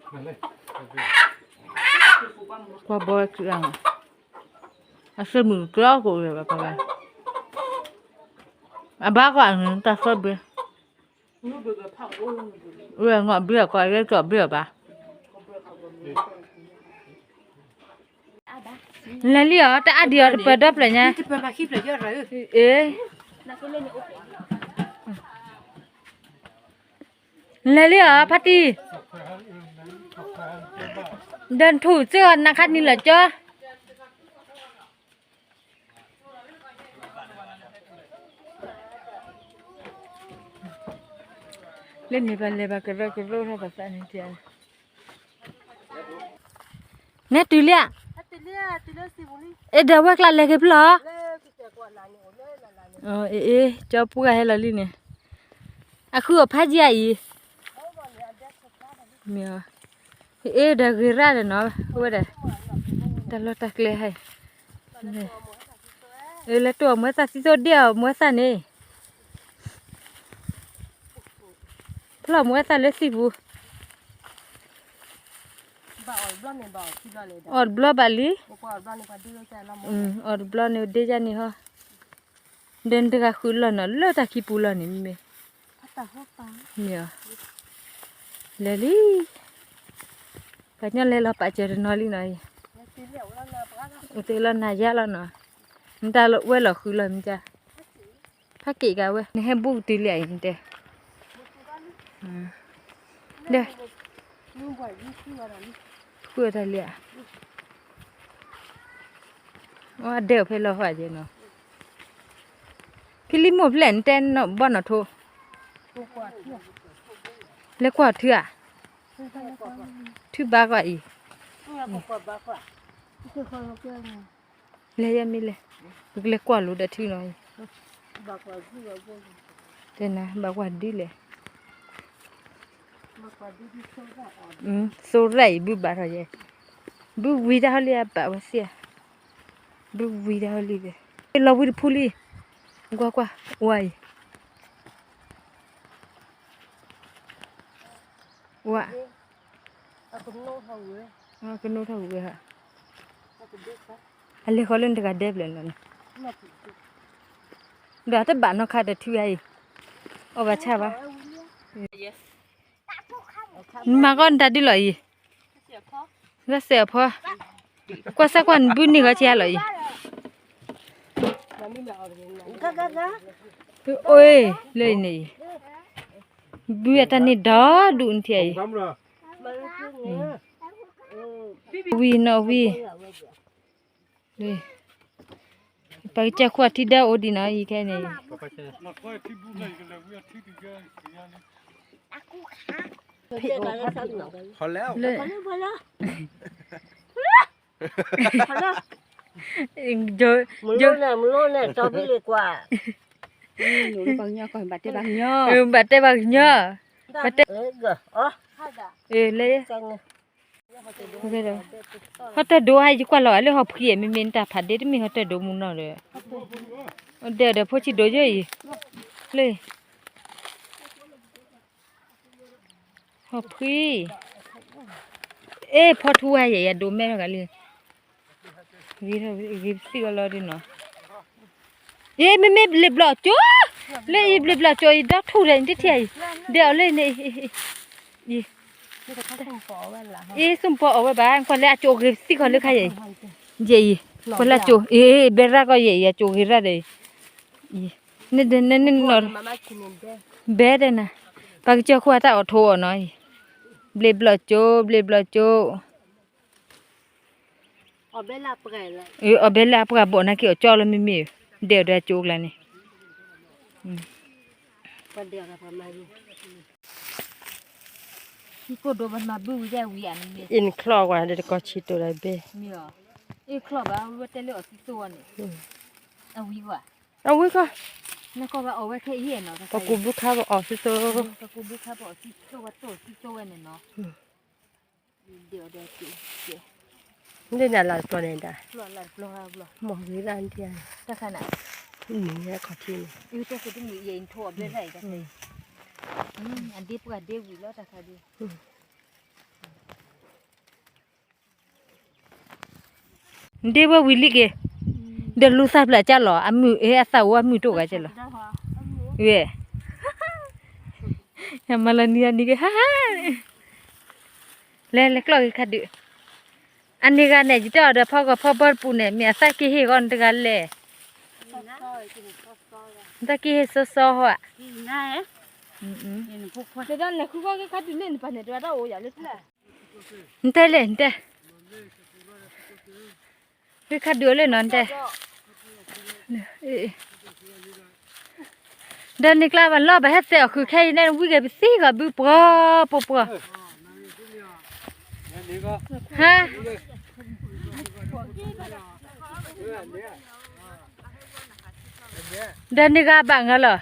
ပှၤဘီဝဲခံဂၤန့ၣ်, အစ့မုၢ်တြီကိးဝဲဘၣ်, အဘၣ်ကွၢ်န့ၣ် တၢ်သီဘ့ၣ်, ဝဲနီၢ်ဘ့ၣ်အကီး အရဲကီၢ်ဘ့ၣ်အီၤဘၣ်. လဲၤလံအီၤ တအါဒံးအီၤ တပၢၤဒီဖျၢၣ်ညါ, အ့ လဲၤလံအီၤ ဖါတံၢ်, ဒီးထူၣ်စ့ၢ်အီၤနၤခါနံၤလီၤကၠီ. လၢန့ၣ်ပလဲၤဘၣ်ကရၢကရိထီၣ်ပသးန့ၣ်, နဲတုၤလံဧါ, အဲၣ်ဒိးဝဲကျါလဲၤက့ၤဖျီၣ်, အ့ ကၠီပှၢ်ဟဲလီၤလံန့ၣ်, အဃုအီၤဖးယံာ်အံၤ, မ့ၢ်အီၤ, အ့ ဒီးဂ့ၤရၣ်ဒီးနီၤ, အဝဲဒၣ်, တၢ်လီၢ်တၢ်ကျဲဟဲ, အ့ လဲၤတိၢ်အီၤမွဲသၣ်သံသိးဒ့ၣ်အီၤမွဲသၣ်န့ၣ်, ဖျီၣ်မွဲသၣ်လၢသံၣ်ပူၤ, အီၣ်တဘျီဘၣ်လံ, အီၣ်တဘျီန့ၣ်ဒ့ယါန့ၣ်ဟီ, ဒီးနတဂၤဃုလီၢ်နီၤ လၢတၢ်ခံပူၤလီၢ်န့ၣ်မ့ၢ်, မ့ၢ်အီၤ, လဲၤလံ, ပှၤကညီလဲၤလီၤပာ်စၢၤတနီၤလံနီၤ, အိၣ်သ့လီၤနၤယါလီၤနီၤ, နတၢ်ဝဲလီၤဃုလီၢ်မ့ၢ်ကါ, ဖးက့ၣ်ကးဝဲ နဟဲဘူးကတုၤလံအံၤနတဲ, ဒီး, ဃုတၢ်လံဧါ, အဒဲအီၤဖဲလီၤဃာ်က့နီၤ, ဖံလံမိၢ်ဖျဲၣ်နတဲဘီၣ်နီၢ်ထိ, လဲၤကွၢ်ထံဧါ, ထံဘါကွၢ်အံၤ လဲၤယဲမ့ၢ်လဲၣ်, ပကလဲၤကွၢ်လိာ်ဒီးထံနီၤ, တဲနၤ ဘၣ်ကွၢ်ဒ်လဲၣ်, သိရၣ်အံၤ ဘုဘၣ်ထီၣ်ယဲ, ဘုဝံၤတၢ်ဟီလံအဘၣ်ဝဲစ့ၢ်, ဘုဝံၤတၢ်ဟီလံ, လီၤဝံၤတဖုလံ, ကွၢ်ကွၢ်, ဝါအံၤ, ဝါ ကနိထီၣ်ဝဲ, အလဲၤဃီၤလၢနတဂၤဒဲဖျၢၣ်လီၤန့ၣ်, ဒီးတဘၣ်နီၢ်ခါတထံအံၤ, အီၣ်ဘၣ်ဆၣ်ဘၣ်, နမၤကီၢ်နတၢ်ဒုလီၤအံၤ, လၢစဲးအဖီ, ကွၢ်စၢ်ကွၢ်နဘုန့ၢ်ဂီၤဆံးလီၤအံၤ, အိၣ်လၢအံၤန့ၣ်အံၤ, ဘုအတၢ်န့ၢ်ဒီဒူၣ်နထံၣ်အံၤ, ဝံၤနီၤဝံၤ, ပှၤကစၢၢ်ခိၣ်အထံဒၢအိၣ်ဒံးနီၤအံၤခဲန့ၣ်, လၢ မလိၣ်န့ၣ် မလိၣ်န့ၣ် တီဘိလ့ၣ်ကွၢ်, ဘၣ်တဲဘၣ်ကညီ, ဘၣ်တဲဘၣ်ကညီ, ဘၣ်တဲ, လၢ ဟီၣ်တၢၢ်ဒိဧါ ယကွၢ်လီၤလၢဟီၣ်ဖှံအံၤ မ့မ့ၢ်နတၢ်ဖးဒ့တမ့ၢ်ဟီၣ်တၢၢ်ဒိမူနီၤဒီး, ဒဲးဒီးဖိဆံးဒိၣ်ယိအံၤ, လၢ ဟီၣ်ဖှံ, အ့ၣ် ဖီထူဝါယဲၢ် ယဒိးမဲထီၣ်ဂၤလံ, ဂ့ၤသံအီၤလီၤဒ်နီၤ, အ့ၣ် မ့မ့ၢ်ဘျ့းဘျီၣ်ကၠိ, လၢအံၤဘျ့းဘျီၣ်ကၠိအံၤ ဒီထူၣ်ဒီး နတထံၣ်အံၤ, ဒဲးအီၤလၢန့ၣ်, အံၤ, အ့ၣ် ဆိမိၣ်ပှၤအီၣ်ဝဲဘၣ် ကွၢ်လၢအကၠိဂ့ၤသံခီလၢခါယဲၢ်အံၤ, ယဲၢ်အံၤ, ကွၢ်လၢအကၠိ, အ့ၣ် ဘဲရၣ်ကီးယဲၢ်အံၤ အကၠိဂ့ၤရၣ်ဒီး, အံၤ, န, န, န, ဘဲတဲနၤ, ပှၤကစၢၢ်ခိၣ်အတၢ်အီၣ်ထိးအီၣ်နီၤအံၤ, ဘျ့းဘျီၣ်ကၠိ ဘျ့းဘျီၣ်ကၠိ အီၣ်ဘဲလၢအပှၢ်ဘီၣ်နာ်က့ၤအီၣ်ကၠီလီၤမ့မ့ၢ်, ဒဲးအီၤဒီးအကၠိကျါန့ၣ်, အံၤနချီၣ်ကွၢ်ဒီးတကီၢ်ဆံးတိၤဒီးဘဲ, အံၤချီၣ်ဘၣ်ဝဲတဲလၢအီၣ်သံသိဝဲန့ၣ်, အဝံၤကွၢ်, အဝံၤကွၢ်, နကီၢ်ဘၣ်အီၣ်ဝဲခဲအံၤနီၤ, ပကူးဘုခါပအီၣ်သံသိ, ပကူးဘုခါပအီၣ်သံသိဝဲတိၢ်သံသိဝဲန့ၣ်နီၤ. ဒ်န့ၣ်အလၢ်တပျီန့ၣ်ဒၣ်, မ့ၢ်ဂ့ၤဒၣ်နထံၣ်, တၢ်ခါန့ၣ်, မ့ၢ်အခီၣ်ထံးန့ၣ်, တၢ်ခါန့ၣ်, အဒ့ပှၤဒ့ဝံၤလီၤတၢ်ခါဒ်, အ ဒ့ဝဲဝံၤလံက့ၤ, ဒီးလူၤသးဖျၢၣ်ကၢ်လီၤ, အမုၢ်အ့ အသးအိၣ်အမုၢ်တအိၣ်ဂၤကၢ်လီၤ, ဝဲ, ယမၤလီၤနံၤအနံၤက့ၤ ဟါဟါ, လဲၤလဲၤကျီၢ်ဂ့ၤခါဒုး, အန့ၣ်ဂၤန့ၣ် ယတဲအီၤဒီးဖီဂီၤဖီဘီတပူၤန့ၣ် မ့ၢ်အသးက့ၤဟ့ၣ်ဂီၤနတဂၤလဲၣ်, နသးက့ၤဟ့ၣ်စီစီဟီဧါ, နတဲလဲၣ် နတဲ ဂ့ၤခါဒုးအီၤလၢနီၤ နတဲ, ဒီးန့ၣ်ကျါဘၣ်လီၤ ဘၣ်ဟဲသဲးအီၤဃုာ်ခဲအံၤန့ၣ် ဝံဂ့ၤပသံဂီၤဘုပှီၤပှီၤပှီၤ, ဟါ, ဒီးန့ၣ်ဂၤဘၣ်ငါလီၤ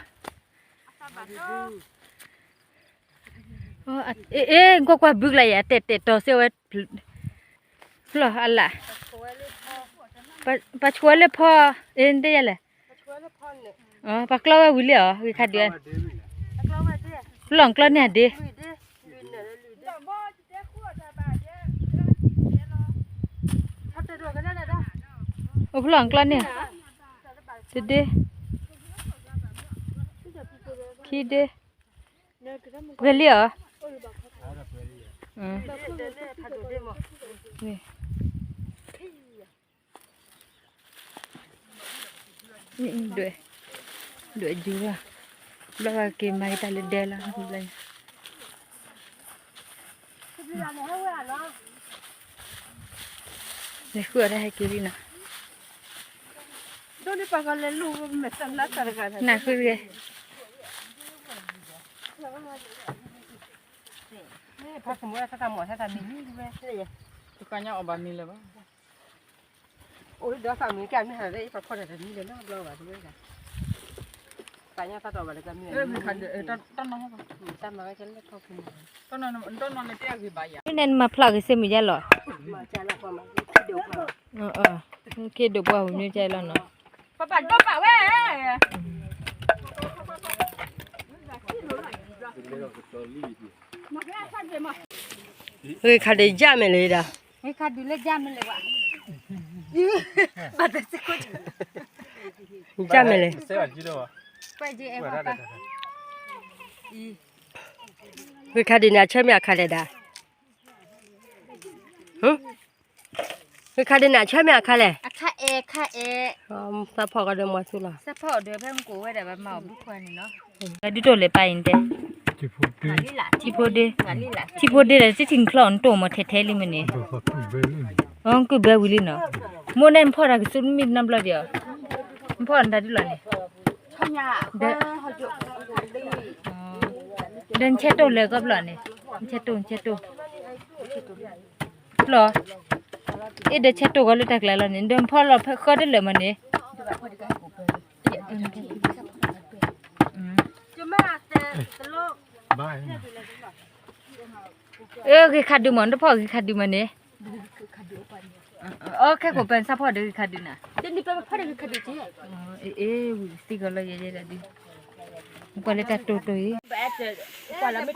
အ့ ကွၢ်ကွၢ်ဘုကလါယၤ တဲာ်တဲာ်တီၤစ့ဝဲ ဖျီၣ်အလၣ်, ပှၤဆှၢလၢဖီ, အ့ နတဲယၤလဲၣ်, ပှၤကျီဝဲဝံၤလံဧါ ဂ့ၤခါဒုး, ဖျီၣ်ကျီန့ၢ်အဒ့, အိၣ်ဖျီၣ်ကျီန့ၢ်, တဒ့, ခံဒ့, ပှဲၤလံဧါ, ဒွဲၣ်, ဒွဲၣ်ယူၤလီၤ, ဘျီဘၣ်က့ၤမၤက့ၤတၢ်လၢဒဲလီၤ, လဲၤဃုအီၤတၢ်ဟဲက့ၤလံနီၤ, နဃုတဂ့ၤ, ဖးကမူၣ်တၢ်တၢ်မီၢ်တၢ်တၢ်မံၤလံဝဲ, တကညါအီၣ်ဘၣ်မံၤလၢၤဘၣ် အိၣ်ဒီးသးမုၢ်ကမ့ၢ်ဟးလၢပှၤဖီၣ်တၢ်တမံၤလၢၤနီတဘျီဘၣ်တဝဲဒၣ်, သးညါသးတီၢ်ဘၣ်လၢကမ့ၢ်, တၢ်မၤဝဲကလဲၣ်ထီၣ်ဖု, တၢ်နီၢ်နီၢ်တဲအဂ့ၤဘၣ်ယၤ, န့ၣ်နမၤဖျါဂ့ၤစ့မုၢ်ယဲလီၤ, က့ဒိးပှၢ်ဝံၤမ့ၢ်ကဲလီၤနီၤ, ပဘၣ်ဒီဘၣ်ဝဲ ဂ့ၤခါဒုးယၢ်မဲာ်လၢၤဒၣ်, ဂ့ၤခါဒုးလၢယၢ်မဲာ်လၢၤဘၣ်, ဘၣ်တစ့ၢ်ကီး, ယၢ်မဲာ်လၢၤ, ဂ့ၤခါဒုးန့ၣ် အဆၢမ့ၢ်အခါလဲၣ်ဒၣ်, ဂ့ၤခါဒုးန့ၣ် အဆၢမ့ၢ်အခါလဲၣ်, သးဖီၣ်ကဒီးမၤဆူၣ်လီၤ, ဒ်သိးလဲၤပၢ်အံၤတဲ, ထံဖိဒ့, ထံဖိဒ့ဒီး တထံၣ်နချီၣ်နတိၢ်မးထဲထဲလံမ့ၢ်န့ၣ်, အကုၢ်ဘဲဝံၤလံနီၤ, မိၢ်န့ၣ်နဖီၣ်တၢ်ကစုတမံၤနီတဘျီဒံး, နဖီၣ်နတၢ်ဒ်လီၤန့ၣ်, ဒီးနဆဲးတိၢ်လဲၤကီဘျီန့ၣ်, နဆဲးတိၢ် နဆဲးတိၢ်, လီၤ, အ့ၣ်ဒီးဆဲးတိၢ်ဂီၤလၢတၢ်ကျဲလီၤန့ၣ် ဒီးနဖီၣ်လီၤဖဲဃီတလၢာ်မးန့ၣ်, အၢ ဂ့ၤခါဒုးမး နတဖီၣ်ဂ့ၤခါဒုးမးန့ၣ်, အခဲကိးပၢၤနဆၣ်ဖီၣ်ဒီးဂ့ၤခါဒုးနၤ, အ့ၣ် ဝံၤသံဂီၤလီၤယဲယဲဒၣ်ဒုး, နကွၢ်လၢတၢ်တိၢ်တိၢ်အံၤ, မ့ၢ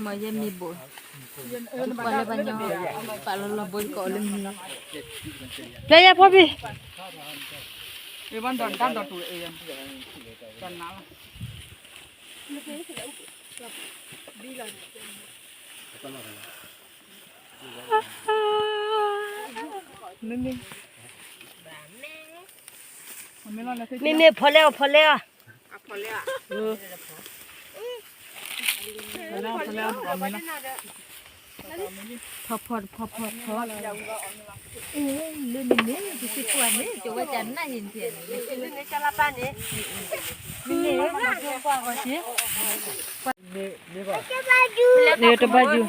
်ယဲမံၤဘိး, ပာ်လီၤလီၤဘိကီးလၢမံၤ, ပျဲယဲဖီဘံၣ်, မ့မ့ၢ်ဖီလဲၣ်အီၤ ဖီလဲၣ်အီၤ, ဖီဖီတဖီဖီဖီ, လၢန့ၣ်န့ၣ် ပစံးကွၢ်န့ၣ် ကဝဲကနၣ်ယံၤန့ၣ်, န့ၣ် တဘၣ်ယုၢ်,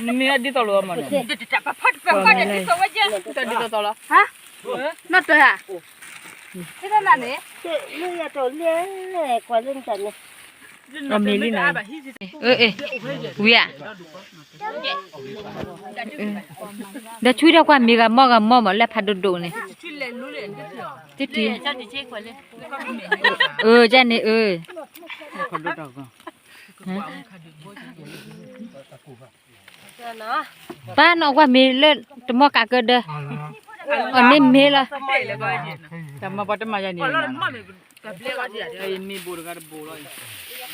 နမ့ၢ်ဒ်သိးလိာ်မးန့ၣ်, ဒ်သိးလိာ်, နီၢ်တၢ်ဧါ, အမ့ၢ်လံနီၤ, ဝံၤဧါ, ဒီးဆွံဒီးကွၢ်မ့ၢ်ဂၤမီၢ်ဂၤမီၢ်မး လၢဖးဒိၣ်ဒိၣ်န့ၣ်, တထံၣ်, အၢ ကန့ၣ်အၢ ပၢ်နီၢ်ကွၢ်မ့ၢ်လၢတမီၢ်ကးကၢဒၢ, အီၣ်န့ၢ်မ့ၢ်လီၤ, တၢ်မၤပှၤတမၤယၤန့ၣ်, မ့ၢ်ဘိတဂၤတဘိလီၤ,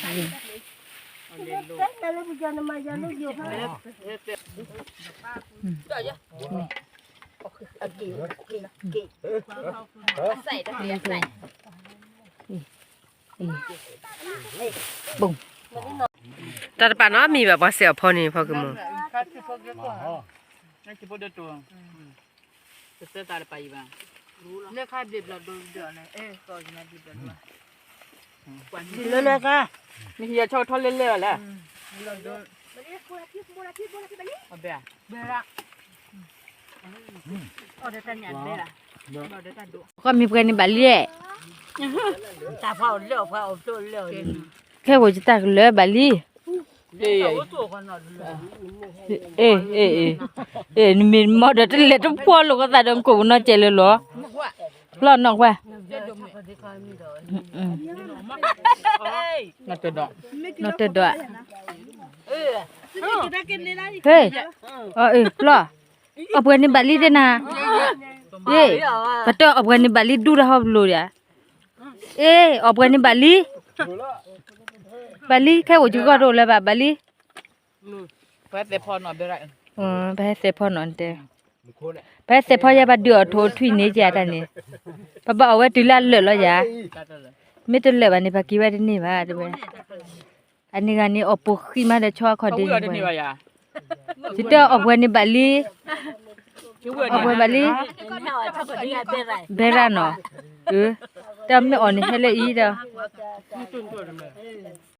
တၢ်တပာ်နီတမံၤဘၣ် ပှၤစဲးအီၣ်ဖီန့ၣ် ဖီကမီၤ, လၢလၢကါ, မ့ၢ်ဟံးအဆီထီၣ်လဲၣ်လဲၣ်လဲၣ်, ဃီမ့ၢ်ပှဲၤန့ၣ်ဘၣ်လံ, ခဲအိၣ်ယတၢ်ကလၢာ်ဘၣ်လံ, အ့ အ့ အ့ နမ့ၢ်မီၢ်ဒီးတလဲၤတပှီၢ်လိာ်ကသးဒီး နကိးပနီၢ်ကဲလၢလီၤ, ဖျီၣ်နီၢ်ကွၢ်, နီၢ်တဒီး, နီၢ်တဒီး, ဟ့ၣ်, အ့ ဖျီၣ်, အီၣ်ပှဲၤန့ၣ်ဘၣ်လံသ့ၣ်နၤ, အ့ ပတၢၢ်အီၣ်ပှဲၤန့ၣ်ဘၣ်လံ ဒူၣ်တၢ်ဟီၣ်ပလိာ်ဒၣ်, အ့ အီၣ်ပှဲၤန့ၣ်ဘၣ်လံ, ဘၣ်လံ ခဲအိၣ်ကဂီၢ်တအိၣ်လၢၤဘၣ် ဘၣ်လံ, ပဟဲသဲးဖီနီၣ်တဲ, ပဟဲသဲးဖီယဲ ပဒုးအီၣ်ထိးထွံၣ်န့ၣ်ကတၢ်န့ၣ်, ပဘၣ်အီၣ်ဝဲတုၤလၢအလၢာ်လီၤယၤ, မ့ၢ်တလၢာ်ဘၣ်န့ၣ် ပက့ၤဝဲတန့ၢ်ဘၣ်တဲဝဲ, အန့ၣ်ဂၤန့ၣ် အီၣ်ပိာ်ဃံမးဒီးဆီအခီၣ်ဒ့န့ၣ်, ယတၢၢ်အီၣ်ပှဲၤန့ၣ်ဘၣ်လံ, အီၣ်ပှဲၤဘၣ်လံ, ဘဲရၣ်နီၣ်, တၢ်မ့ၢ်အီၣ်န့ၣ်ဟဲလၢအံၤဒီး